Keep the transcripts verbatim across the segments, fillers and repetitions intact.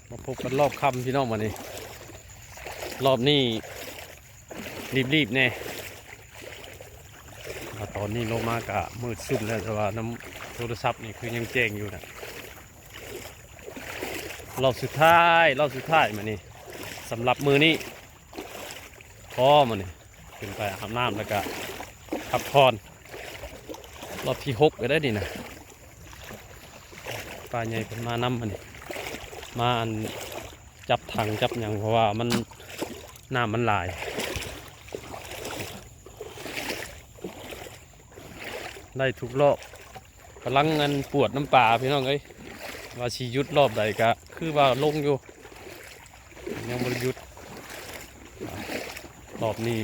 มาพบกันรอบค่ำพี่น้อง วันนี้ รอบนี้รีบๆแน่ มาตอนนี้ลงมากะมืดซุ่มแล้ว แต่ว่าน้ำโทรศัพท์นี่คือยังแจ้งอยู่นะ รอบสุดท้าย รอบสุดท้ายมานี่ สำหรับมือนี้ พอมานี่ ขึ้นไปอาบน้ำแล้วก็พักผ่อน รอบที่หกก็ได้นี่นะ ป้าใหญ่เพิ่นมานำมานี่ มาอันจับถังจับหยัง เพราะว่ามัน น้ำมันหลาย ได้ทุกรอบ กำลังอันปวดน้ำปลาพี่น้องเอ้ย ว่าสิหยุดรอบใดก็คือว่าลงอยู่ ยังบ่ได้หยุด รอบนี้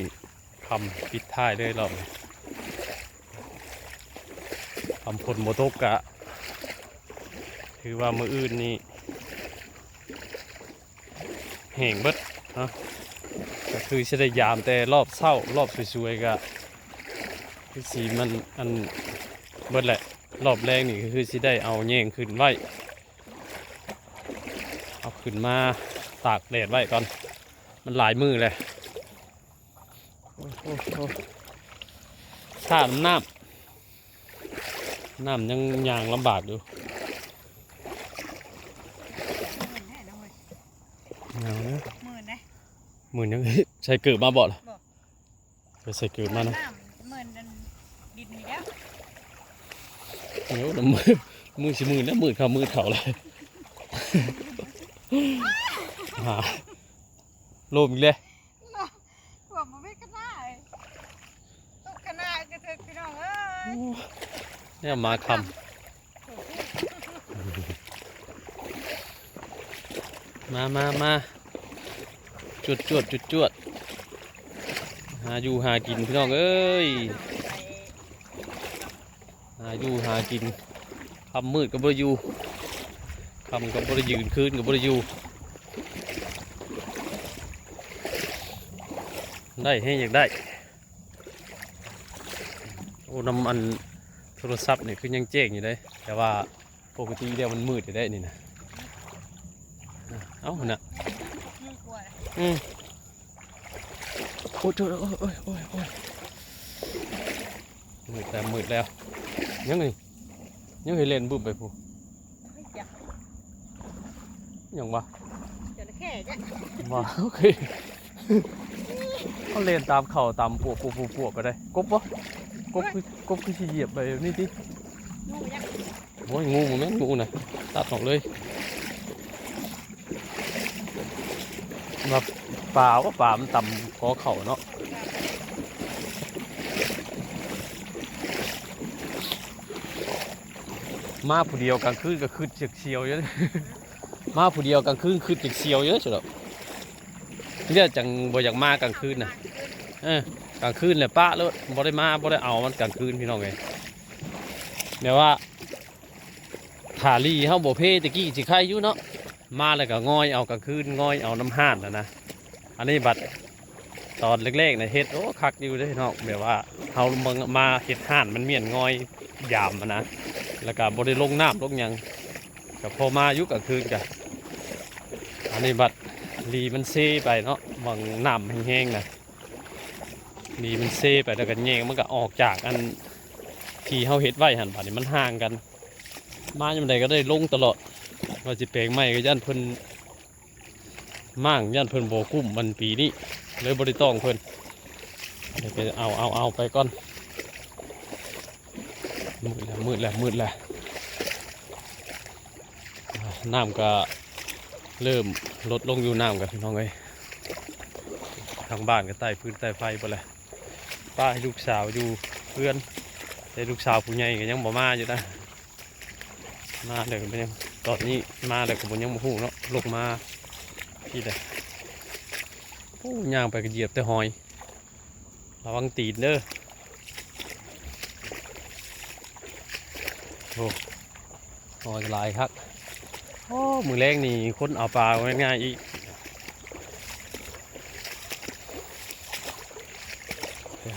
ค่ำปิดท้ายเลยรอบนี้ ค่ำฝนบ่ตกกะ คือว่ามื้ออื่นนี่ แห้งเบิดเนาะ ก็คือสิได้ยามแต่รอบเช้า รอบสวยๆกะ คือสิมันอันเบิดแหละ รอบแรกนี่ก็คือสิได้เอาแยงขึ้นไว้ เอาขึ้นมาตากแดดไว้ก่อน มันหลายมื้อเลย โอ้โห โอ้โห ซ่าน้ำ น้ำยังย่างลำบากอยู่ เอาเด้อ หมื่นนะ หมื่นยัง ใส่เกิบมาบ่ล่ะ บ่ ไปใส่เกิบมานะ หมื่นน้ำ หมื่นนั่นดินนี่แล้ว เดี๋ยวนะ มือ มือสิมือนะ มือเขามือเขาเลย หา ลมอีกเลย หัวมันไม่กระด้าง ตกขนาดกระเถิกพี่น้องเอ้ย เนี่ยมาคำ มามามา จวดจวดจวดจวด หาอยู่หากินพี่น้องเอ้ย หาอยู่หากิน ค่ำมืดก็บ่ได้อยู่ ค่ำก็บ่ได้ยืน คืนก็บ่ได้อยู่ ได้แฮงอยากได้ โอ้ น้ำอันโทรศัพท์นี่คือยังแจ้งอยู่เด้ แต่ว่าปกติแล้วมันมืดอยู่ได้นี่นะ เอ้าหั่นน่ะ มืดกว่า อืม โอ้ย โอ้ย โอ้ย โอ้ย โอ้ย มืดแล้ว มืดแล้ว ยังไง ยังไงเล่นบึ้มไปพู้น เฮ้ย อย่า ยังวะ จระเข้จ้ะ ว่า โอเค เขาเล่นตามเขาตามปวกปวกปวกปวกไปได้ กบปะ กบคือ กบคือสิเหยียบไปแบบนี้ติ งูจ้ะ โอ้ย งูบ่แม่น งูนะ ตัดออกเลย แบบปลาว่าปลามันตำกอเขาเนาะ มาผู้เดียวกลางคืนก็คือเสียวอยู่ มาผู้เดียวกลางคืนคือเสียวอยู่เด้อ เดี๋ยวจังบ่อยากมากลางคืนน่ะ เออ กลางคืนแหละปะโลด บ่ได้มา บ่ได้เอามันกลางคืนพี่น้องเอ้ย แบบว่า ถ้าลีเฮาบ่เพตะกี้สิไคอยู่เนาะ มาแล้วก็ง่อยเอากลางคืน ง่อยเอาน้ำห่านน่ะนะ อันนี้บัดตอนแรกๆน่ะเฮ็ด โอ้ คักอยู่เด้เนาะ แบบว่าเฮามา มาเฮ็ดห่านมันเมี้ยนง่อยยามหั้นนะ แล้วก็บ่ได้ลงน้ำลงหยัง ก็พอมาอยู่กลางคืนกะ อันนี้บัดลีมันเซไปเนาะ หม่องน้ำแห้งๆน่ะ ลีมันเซไปแล้วก็แยงมันก็ออกจากอันที่เฮาเฮ็ดไว้หั่น บัดนี้มันห่างกัน มายามใดก็ได้ลงตลอด ว่าสิแปลงใหม่ก็ย่านเพิ่นม้าง ย่านเพิ่นบ่กุ้มมันปีนี้ เลยบ่ได้ต้องเพิ่น เดี๋ยวไปเอา เอา เอาไปก่อน มืดแล้ว มืดแล้ว มืดแล้ว อ่า น้ำก็เริ่มลดลงอยู่ น้ำก็พี่น้องเอ้ย ทางบ้านก็ไต่ฟืนไต่ไฟไปเลย ป้าให้ลูกสาวอยู่เพื่อน แต่ลูกสาวผู้ใหญ่ก็ยังบ่มาอยู่นะ มาเดี๋ยวก็บ่ยัง ตอนนี้มาเดี๋ยวก็บ่ยังบ่ฮู้เนาะ ลงมาพี่เลย โอ้ ย่างไปก็เหยียบแต่หอย ระวังตีนเด้อ โอ้ หอยหลายคัก โอ้ มื้อแลงนี่คนเอาปลาง่ายๆอีก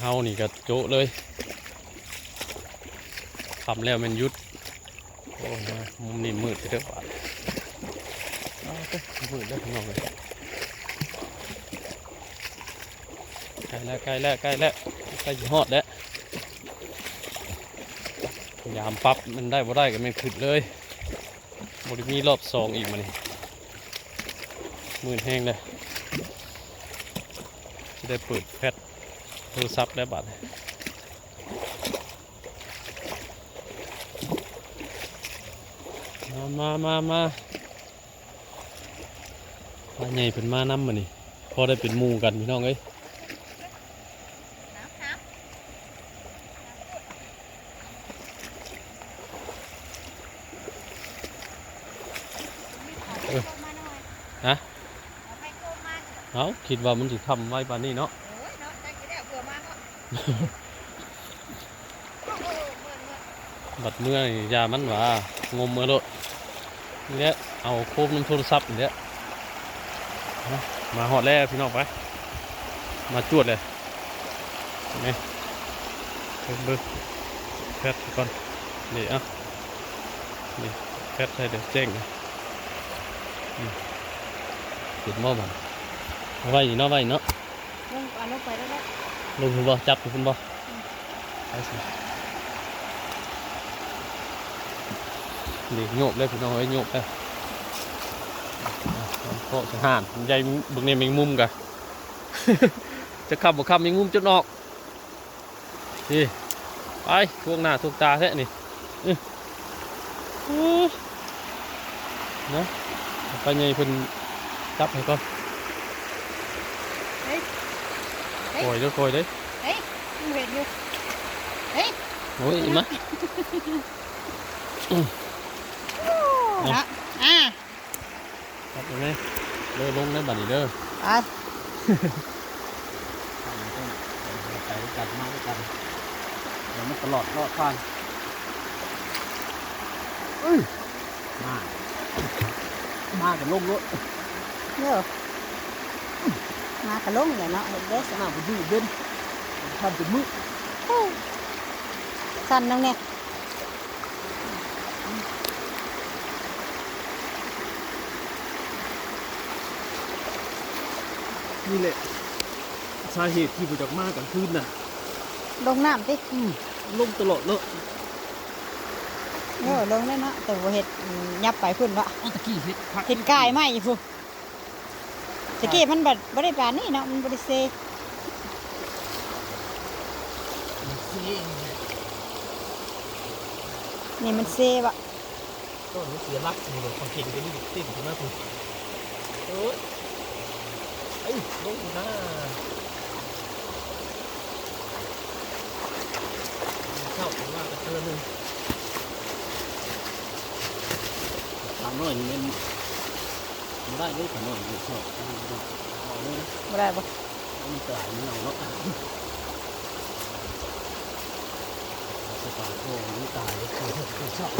เฮานี่ก็โจ๊ะเลย ค่ำแล้วแม่นหยุด โอ้ย มุมนี้มืดเด้อ เอาเด้อ มืดแล้วพี่น้องเอ้ย ใกล้แล้ว ใกล้แล้ว ใกล้แล้ว ใกล้สิฮอดแล้ว ยามปั๊บ มันได้บ่ได้ก็แม่นขึ้นเลย บ่ได้มีรอบสองอีกมื้อนี้ มืดแฮงเลย สิได้เปิดแฟลชโทรศัพท์แล้วบัดนี้ มา มา มา มา ป้าใหญ่เพิ่นมานำมื้อนี้ พอได้เป็นหมู่กันพี่น้องเอ้ย เออ ฮะ เอ้า คิดว่ามันสิค่ำไวปานนี้เนาะ บัดเมื่อนี่อย่ามันหวา งมเมือโลด นี่แหละ เอาโคมนำโทรศัพท์นี่แหละ มาฮอดแล้วพี่น้องไป มาจวดเลย นี่ เบิ่ง เบิ่ง แฟลชก่อน นี่ เอ้า นี่ แฟลชให้เดี๋ยวแจ้ง นี่ เห็นบ่บัด เอาไว้นี่เนาะ ไว้นี่เนาะ ลง อ่ะ ลงไปแล้วเนาะ ลงพุ้นบ่ จับอยู่พุ้นบ่ อืม ไปสิ นี่โยบเลยพี่น้องเอ้ย โยบเลย อ่ะ เพาะสะหาน ใหญ่ เบิ่งนี่แมงมุมกะ จะค่ำบ่ค่ำ แมงมุมจนออก นี่ ไป ท่วงหน้าท่วงตาแท้นี่ อื้อ อู้ นะ ป้าใหญ่เพิ่นจับให้ก่อน เฮ้ย เฮ้ย ค่อยเด้อ ค่อยเด้อ เฮ้ย มึงเห็นอยู่ เฮ้ย โอ้ย มา อืม โอ้ เอา นะ อ่า จับตรงนี้ เด้อ ลงได้บัดนี้เด้อ ไป ไปด้วยกัน มาด้วยกัน เดี๋ยวมันตลอดรอดผ่าน เอ้ย มา มากันลงรถ เด้อ มากันลงเลยเนาะ เฮ็ดเด้อ หน้าบ่ดื้อเด่น ทันเป็นมื้อ สั่นนำแน่ นี่แหละ สาเหตุที่บ่อยากมากลางคืนน่ะ ลงน้ำติ อืม ลงตลอดเนาะ เออ ลงได้เนาะ แต่บ่เฮ็ด อืม ยับไปพุ้นวะ โอ้ ตะกี้เฮ็ดคัก เฮ็ดกายใหม่พุ้น ตะกี้มันแบบบ่ได้ปานนี้เนาะ มันบ่ได้เซ มันเซ นี่มันเซวะ ต้นมันเสียหลัก นี่เดี๋ยวเขาเก่งไปนี่ติดขึ้นมาพุ้น เอ้ย เอ้ย ลงพุ้นนะ เช้าผมว่ากันเทื่อหนึ่ง ปลาน้อยนี่มัน บ่ได้เด้อปลาน้อยนี่ชอบ เอาเลยนะ บ่ได้บ่ มันตายมันเอาเนาะ สปาโก้มันตายเลย ชอบ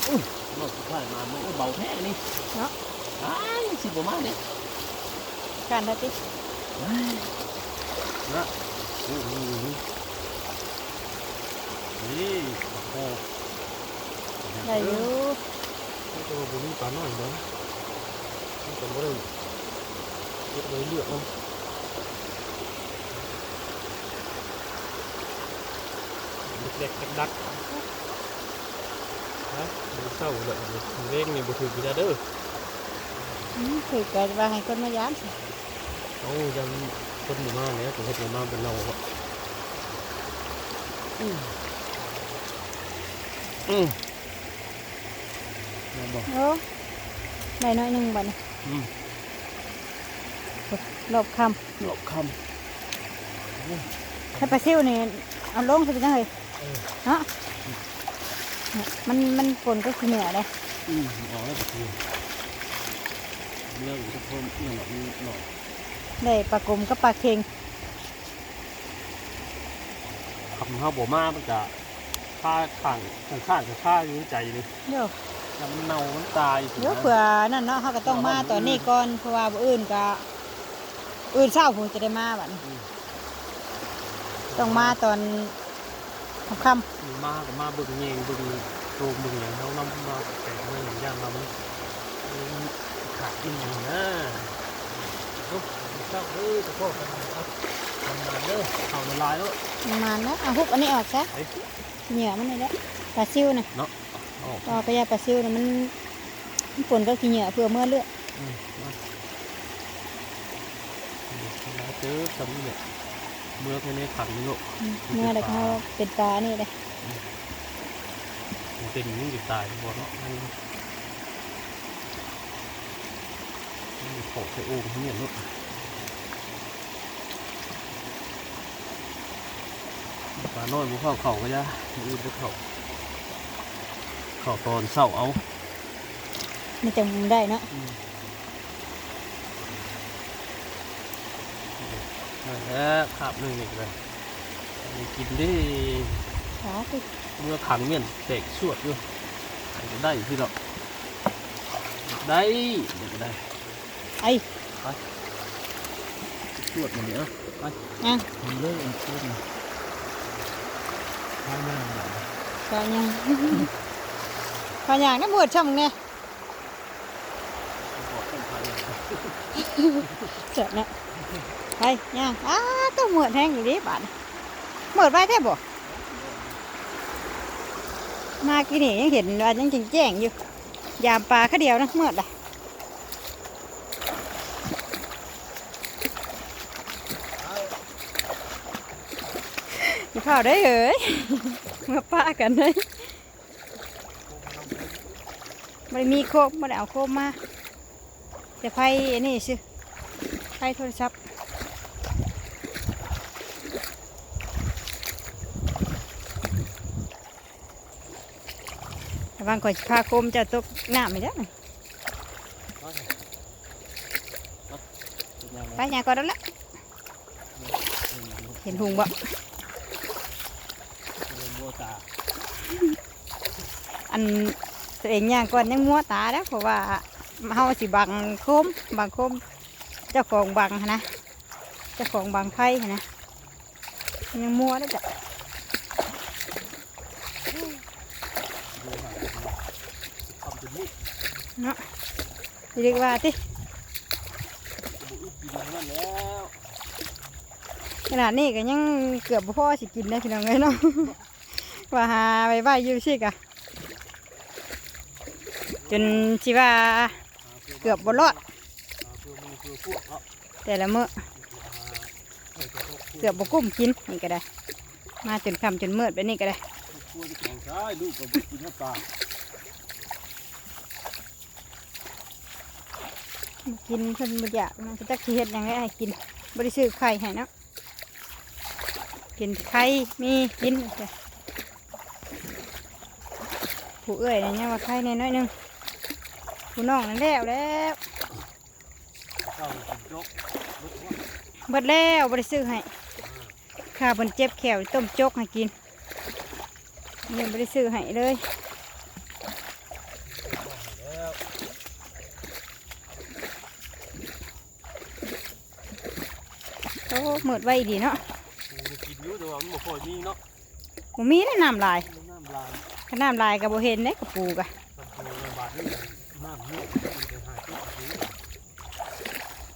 อุ้ย รอบสุดท้ายมา มันก็เบาแท้นี่ เนาะ อ้าย สิบ่มาเด้ การทัดติ นะ โอ้โห นี่ โอ้โห ได้อยู่ มันก็บ่มีปลาน้อยเนาะ มันก็บ่ได้เก็บไว้เลือกเอา เล็กๆดักๆ ฮะ มื้อเช้าแล้ว มื้อแลงนี่บ่ถืกอยู่แล้วเด้อ อืม ถืกก็ว่าให้คนมายาม เอ้า ยังคนบ่มาแล้ว ก็เฮ็ดบ่มาเป็นเราอะ อืม อืม แม่นบ่ โอ้ ได้น้อยหนึ่งบัดนี้ อืม รอบค่ำ รอบค่ำ โอ้ ให้ปลาซิวนี่ เอาลงสิเป็นจังไง เออ เนาะ มัน มันปนก็คือเหนือเลย อืม ออกแล้วก็คือ เรื่องของเพิ่มเนี่ยหน่อย นิดหน่อย ได้ปลากรมกับปลาเค็ง คำเฮาบ่มามันก็คาข้าง ข้างๆ คาอยู่ในใจนี่ เดี๋ยว แล้วมันเน่ามันตายสินะ เดี๋ยวเผื่อนั่นเนาะ เฮาก็ต้องมาตอนนี้ก่อน เพราะว่ามื้ออื่นก็ มื้ออื่นเช้าพุ้นจะได้มาบัดนี้ อืม ต้องมาตอนค่ำๆ มาก็มาเบิ่งแยงเบิ่งโตรงเบิ่งหยังเฮานำ มาแปลกมาหยังย่านว่ามัน กินอย่างนี้นะ เอ้า เจ้าเอ้ย ตะโพกกันเอามันมาเด้อ เข้าละลายแล้ว มันมาแล้ว เอาหุบอันนี้ออกซะ เฮ้ย เหยื่อมันนี่แหละ ปลาซิวนะ เนาะ เอาออก ต่อไปยาปลาซิวนะ มัน มันปนกับขี้เหยื่อเพื่อเมื่อเลือก อืม มา อืม มาเจอกันนี่แหละ เมื่อแค่ในขันนี่ลูก อืม เมื่อแล้วก็เป็นปลานี่เลย อืม มันเป็นอย่างนี้จะตายบ่เนาะ มัน มันขอใส่โอ่งเขาเนี่ยเนาะ ปลาน้อยบ่เข้าเขาก็ยา มื้ออื่นจะเข้า เข้าตอนเช้าเอา มันจั่งได้เนาะ อืม นั่นแหละ คาบหนึ่งนี่ก็ได้ อันนี้กินได้ สาธุ เมื่อขังเมียนแตกสวดอยู่ อันก็ได้อยู่ที่ดอก ได้ เดี๋ยวก็ได้ ไอ้ ไป สวดมาเดี๋ยว ไป ยัง มันเลิกมันขึ้น ไปมา ไปยัง ไปยัง น้ำมืดช่ำเนี่ย เสร็จแล้ว ไปย่าง อ้า ต้องเหมือดแห้งอยู่ดิบาด เหมือดไว้แท้บ่ มากินนี่ยังเห็นว่ายังแจ้งๆอยู่ ยามปลาข้าเดียวนะ เหมือดละ อย่าเผาได้เอ้ย เมื่อปะกันเลย บ่ได้มีโคม บ่ได้เอาโคมมา แต่ไฟอันนี้ซื่อ ไฟโทรศัพท์ ระวังข่อยสิพาโคมเจ้าตกน้ำอีกเด้อ ไปย่างก่อนแล้วละ เห็นหุงบ่ อันตัวเองย่างก่อนยังมัวตาแล้ว เพราะว่าเฮาสิบังโคม บังโคม เจ้าของบังหั้นนะ เจ้าของบังไฟหั้นนะ ยังมัวแล้วจ้ะ เนาะ เรียกว่าติ ขนาดนี้ก็ยังเกือบบ่พอสิกินนะพี่น้องเอ้ยเนาะ ว่าหาไว้ไว้อยู่สิกะ จนสิว่าเกือบบ่รอด แต่ละมื้อ เกือบบ่กุ้มกินนี่ก็ได้ มาจนค่ำจนมืดแบบนี้ก็ได้ ลูกก็บ่กินข้าวปลา กินเพิ่นบ่อยากนะ จักสิเฮ็ดหยังให้กิน บ่ได้ซื้อไข่ให้เนาะ กินไข่ มีกินจ้ะ ผู้เอื้อยนี่ยังว่าไข่แน่น้อยหนึ่ง ผู้น้องนั่นแล้วแล้ว เบิดแล้ว บ่ได้ซื้อให้ ข้าเพิ่นเจ็บแข้ว ต้มจกให้กิน ยังบ่ได้ซื้อให้เลย โอ้ มืดไวดีเนาะ ปูกินอยู่ แต่ว่ามันบ่ค่อยมีเนาะ บ่มีแล้ว น้ำหลาย น้ำหลาย คันน้ำหลายก็บ่เห็นเด้ กะปูกะ กะปูบาดนี่น้ำเยอะ มันจะหายไปกะปู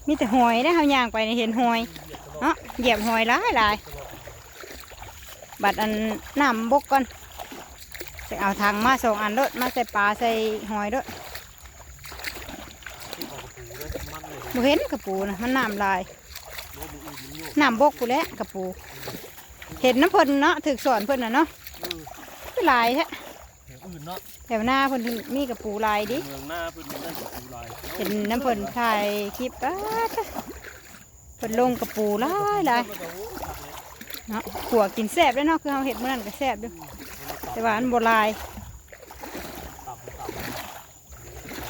มีแต่หอยนะ เฮาย่างไปนี่เห็นหอย เนาะ เหยียบหอยหลายหลาย บัดอันน้ำบกก่อน จะเอาถังมาสองอันโลด มาใส่ปลาใส่หอยโลด บ่เห็นกะปูนะ มันน้ำหลาย น้ำบกพู้นแหละกะปู เห็นน้ำเพิ่นเนาะ ถืกสอนเพิ่นน่ะเนาะ คือหลายแท้ แถวอื่นเนาะ แถวหน้าเพิ่นมีกะปูหลายดิ เมืองหน้าเพิ่นมีได้กะปูหลาย เห็นน้ำเพิ่นถ่ายคลิป ป๊าด เพิ่นลงกะปูหลายหลาย เนาะ ขั่วกินแซ่บเด้อเนาะ คือเฮาเฮ็ดมื้อนั้นก็แซ่บอยู่ แต่ว่ามันบ่หลาย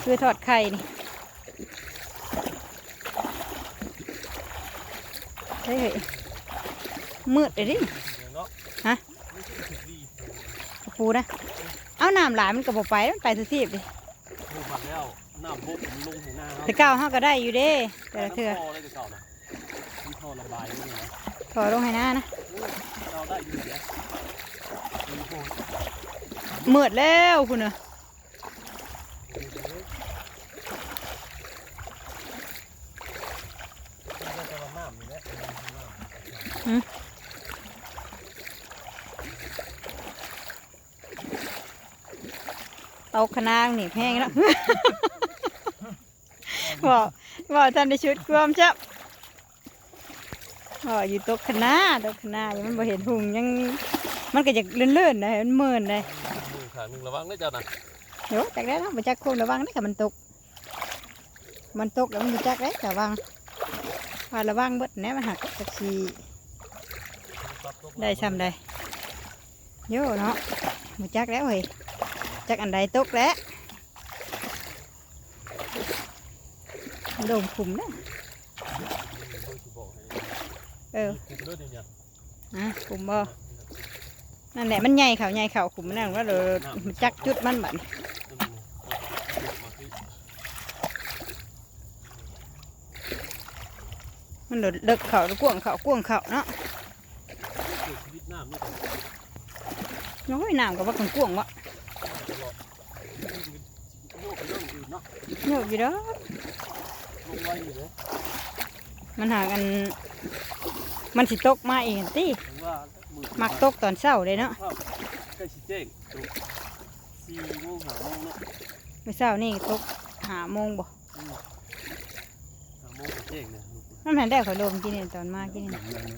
คือทอดไข่นี่ เฮ้ย มืดเลยดิ เนาะ ฮะ กะปูนะ เอาน้ำหลายมันก็บ่ไป มันไปสุทีบดิ โอ้ บัดแล้ว น้ำบกมันลงให้หน้าเฮา แต่เก่าเฮาก็ได้อยู่เด้ แต่ละเทื่อ น้ำท่อได้แต่เก่านะ มีท่อระบายไว้นี่นะ ท่อลงให้หน้านะ โอ้ เก่าได้อยู่นะ มีโพด มืดแล้วพู้นน่ะ เฮ้ย เอาคะน้านี่แพงเนาะ บอกบอกท่านได้ชุดความจับบอกอยู่ตกคะน้าตกคะน้าอยู่มันบ่เห็นหุงยัง มันก็อยากเลื่อนๆนะมันเมินเลย มือข้างหนึ่งระวังนะเจ้านะ เดี๋ยวจักได้แล้วบ่จักควบระวังนะกับมันตก มันตกแล้วมันบ่จักได้ระวังว่าระวังเบิดแน่มันหักจักสีได้ซ้ำใดโย่เนาะบ่จักแล้วเฮ้ยจักอันใดตกแล้วโดมขุมนะเออ เลือดเนี่ย อ่ะขุมบ่นั่นแหละมันใหญ่เขาใหญ่เขาขุมนั่นว่าเราจักจุดมันบัดมันเลิกเขากว้างเขากว้างเขาเนาะ ชีวิตน้ำนี่ โอ้ยน้ำก็ว่ากันกว้างวะ ตลอดโยกไปเรื่องอื่นเนาะ เยอะอยู่เด้อ ลงไว้อยู่เลย มันหากัน มันสิตกมาเองติ ถึงว่ามือ มักตกตอนเช้าเลยเนาะ ใกล้สิแจ้งสี่โมงห้าโมงเนาะ เมื่อเช้านี่ตกห้าโมงบ่ อืมห้าโมงก็แจ้งเนี่ยลูก มันหันได้ขอยลมกินนี่ตอนมากินนี่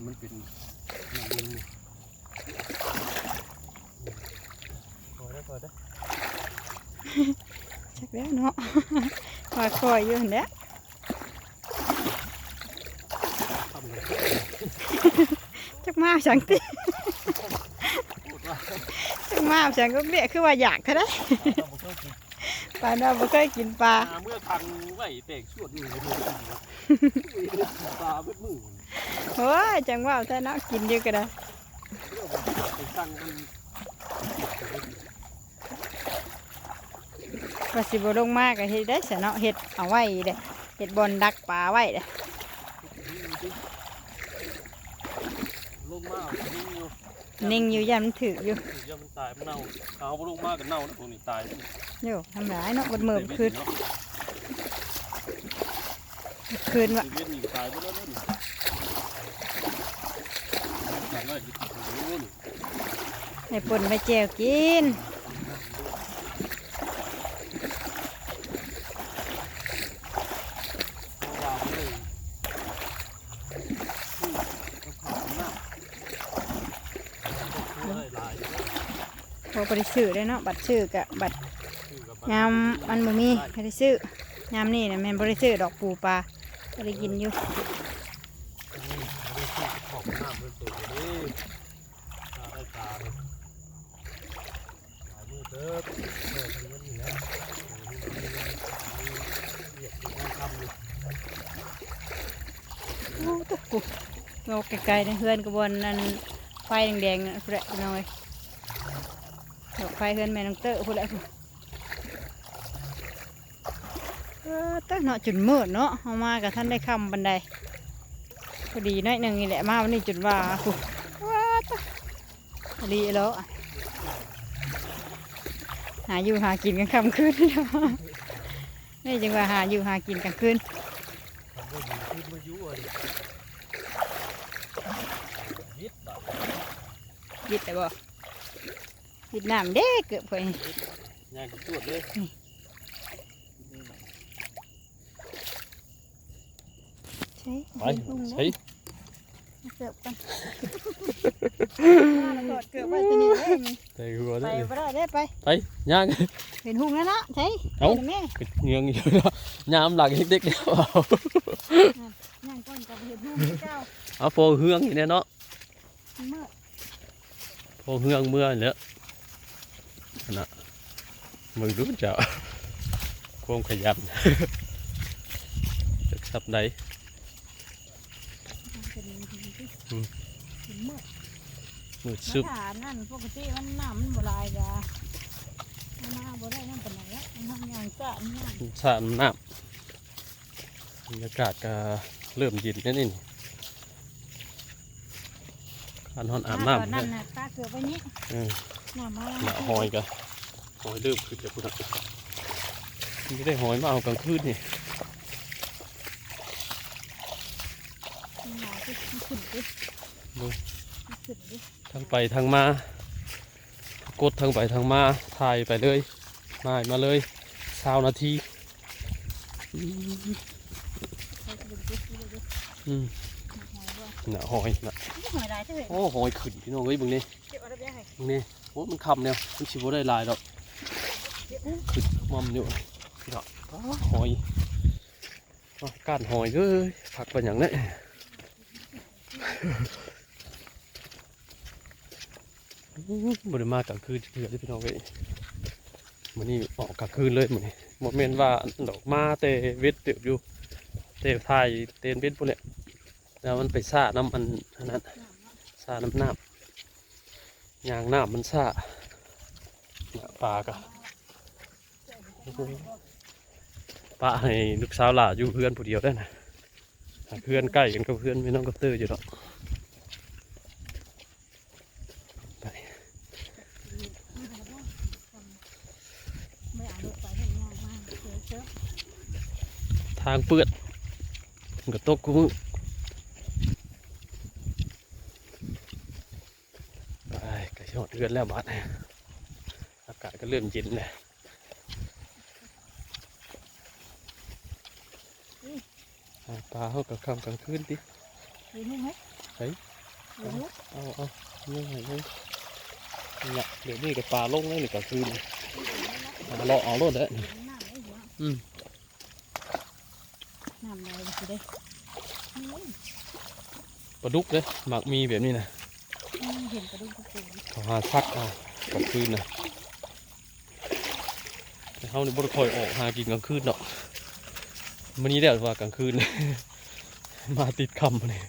มันเป็นมันเป็นนี่พอได้พอได้ จักแล้วเนาะว่าคอยอยู่หั่นแหละ ทำเลย จักมาสังติ พูดว่า จักมาสังก็เรียกคือว่าอยากเท่าได เราไม่เคยกิน ปลาเราบ่เคยกินปลา ปลาเมื่อคังไหวแตกชวดอยู่เลยปลาเพื่อมือ โอ้ยจังว่าแท้เนาะกินอยู่ก็ได้ เรื่องไปสั่งมัน ว่าสิบ่ลงมาก็เฮ็ดได้ซะเนาะเฮ็ดเอาไว้เด้เฮ็ดบ่อนดักปลาไว้เด้ ลงมานิ่งอยู่ นิ่งอยู่ย่านมันถืกอยู่ ถืกย่านมันตายมันเน่าเอาลงมากันเน่านะพวกนี้ตาย โยทำร้ายเนาะบดมือมันคืนคืนวะ เวียนหนีตายไปแล้วนี่ขังไว้ที่โอ้นี่ ให้ปนไปแจวกิน เพราะว่าไม่ได้ซื้อกับข้าวน้ำก็ได้หลายอยู่แล้ว พอบ่ได้ซื้อได้เนาะบัดซื้อกะบัด ซื้อกับ ยามมันบ่มีใครได้ซื้อยามนี่นะแม่นบ่ได้ซื้อดอกปูปลาบ่ได้กินอยู่ ไม่ได้ซื้อกับข้าวน้ำเลยตัวนี้ปลาได้ปลาเลยหลายมือเติบเติบเงินอยู่แล้วเรียกกินงานทำอยู่ โอ้ตะกูเราไกลๆในเฮือนกระบวนนั่นไฟแดงๆนั่นพุ้นแหละพี่น้องเอ้ยดอกไฟเฮือนแม่น้องเตอร์พุ้นแหละพุ้นเออตั้งเนาะจนมืดเนาะเอามากับท่านได้คำบันไดพอดีน้อยหนึ่งนี่แหละมาวันนี้จนว่าพุ้นว้าตะพอดีแล้วหาอยู่หากินกันค่ำคืนนี่จังว่าหาอยู่หากินกลางคืน ทำได้ดีขึ้นมาอยู่อ่ะดิยิดแบบ บิดได้บ่บิดน้ำเด้เกือบไป ยางกระจวดเลย ใช่ ไป หุง ใส่ เกือบกันมาแล้วกอดเกือบไว้ตัวนี้เลยนี่ ใส่หัว ไป ได้ บ่ได้ได้ไป ไปย่าง เห็นหุงแล้วเนาะใช่ เอ้า แม่ เงืองอยู่แล้วยามหลังเด็กๆแล้วเอา ย่างก่อนกับเห็นหุงเจ้า เอาโฟเฮืองอยู่เนี่ยเนาะ เมื่อ พวกเฮืองเมือเนี่ยนะมึงรู้จักความขยันจักสับใด เป็น อืม เป็นเมื่อ มืดซึบ มาถามนั่นปกติมันน้ำมันบ่หลายจ้ะมาบ่ได้นั่นปานไหนแล้วมันทำอย่างจ้ะมันย่าง สาดน้ำบรรยากาศก็เริ่มเย็นแล้วนี่การฮอนอาบน้ำ นั่น เนี่ย น่ะตาเกือบไปนี้ เออ น้ำมา หน้าหอยก็หอยเริ่มขึ้นจากพุ้นน่ะไม่ได้หอยมาเอากลางคืนนี่ น้ำมาขึ้นขึ้นดิ ดู ขึ้นดิ ทั้งไปทั้งมา กดทั้งไปทั้งมาถ่ายไปเลย มามาเลยซาวนาที อืม อืม น่ะ หอยน่ะ หอยหลายเท่าไหร่ โอ้ หอยขึ้นพี่น้องเอ้ย เบิ่งนี่ เก็บเอาได้ยังไง เบิ่งนี่ โอ้ มันค่ำแล้ว มันสิบ่ได้หลายดอก ขึ้นม่ำอยู่พี่น้อง อ้า หอย อ้า ก้านหอยเอ้ย คักปานหยังเนี่ย อื้อ บ่ได้มากลางคืนจักเทื่อเด้อพี่น้องเอ้ย มื้อนี้ออกกลางคืนเลยมื้อนี้ บ่แม่นว่าอันดอก มาแต่เว็ดเติบอยู่ แต่ถ่ายแต่เว็ดพุ้นแหละ แล้วมันไปซ่าน้ำมันอันนั้น ซ่าน้ำน้ำ ยางน้ำมันซ่า ปลากะ ปะให้ลูกสาวหล่าอยู่เฮือนผู้เดียวได้นะ เฮือนใกล้กันกับเฮือนแม่น้องกระเตอร์อยู่ดอก ไป ไม่เอาลูกไปให้ยากมาก เดี๋ยวเจอ ทางเปื้อน มันก็ตกคู่มื้อ ไป ใกล้สิฮอดเฮือนแล้วบาดนี้ อากาศก็เริ่มเย็นแล้ว หาปลาเฮากลางค่ำกลางคืนติ เห็นไหม เฮ้ย เห็นไหม เอา เอา เอา เนี่ย เห็นไหม เนี่ย เดี๋ยวนี้ก็ปลาลงแล้วนี่กลางคืน หาเลาะเอาโลดแล้ว น้ำไหลหัว อืม น้ำไหลมันสิได้ อืม ปลาดุกเด้ มักมีแบบนี้นะ อืม เห็นปลาดุกทุกตัว เขาหาซักเอากลางคืนนะ แต่เฮานี่บ่ได้ค่อยออกหากินกลางคืนดอก มื้อนี้แหละว่ากลางคืน มาติดค่ำนี่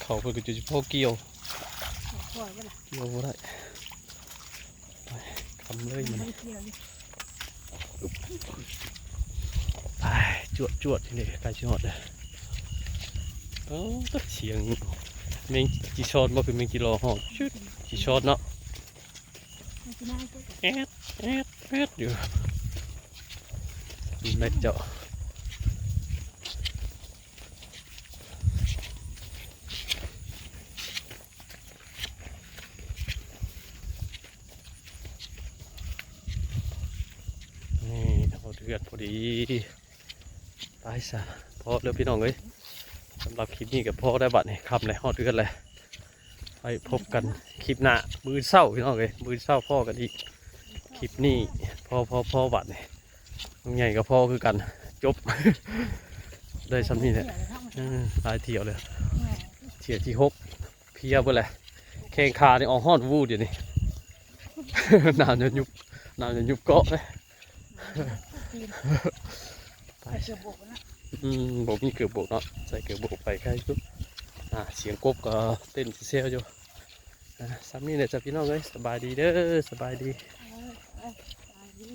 เขาเพิ่นก็จะพอเกี่ยว ปล่อยไว้ล่ะ เกี่ยวบ่ได้ ไป ค่ำเลย มัน มันเกี่ยวอยู่ ไป จวดจวดนี่ ใกล้สิฮอดแล้ว โอ้ เสียงแมงจีซอนบ่ คือแมงจีรอฮ้อง จุด จีซอนเนาะ มันสิน่าจะ แอด แอด แอดอยู่ แม่เจ้า นี่ฮอดเฮือนพอดี ไปซะ พอแล้วพี่น้องเอ้ย สำหรับคลิปนี้ก็พอได้บัดนี้ ค่ำแล้ว ฮอดเฮือนแล้ว ไปพบกันคลิปหน้า มื้อเช้าพี่น้องเอ้ย มื้อเช้าพ้อกันอีก คลิปนี้พอ พอ พอบัดนี้ ลุงใหญ่ก็พ้อคือกัน จบ ได้ส่ำนี้แหละ เออ หลายเที่ยวเลย เที่ยวที่หก เพลียเบิดแหละ แข้งขานี่ออกฮ้อนวูดอยู่นี่ น้ำจะยุบ น้ำจะยุบเกาะเลย ไป ใส่เกือบบกนะ อืม บ่มีเกือบบกเนาะ ใส่เกือบบกไปใกล้สุด อ่า เสียงกบก็เต้นเซลอยู่ อ่า ส่ำนี้แหละจ้ะพี่น้องเอ้ย สบายดีเด้อ สบายดี เออ ไป ไปดี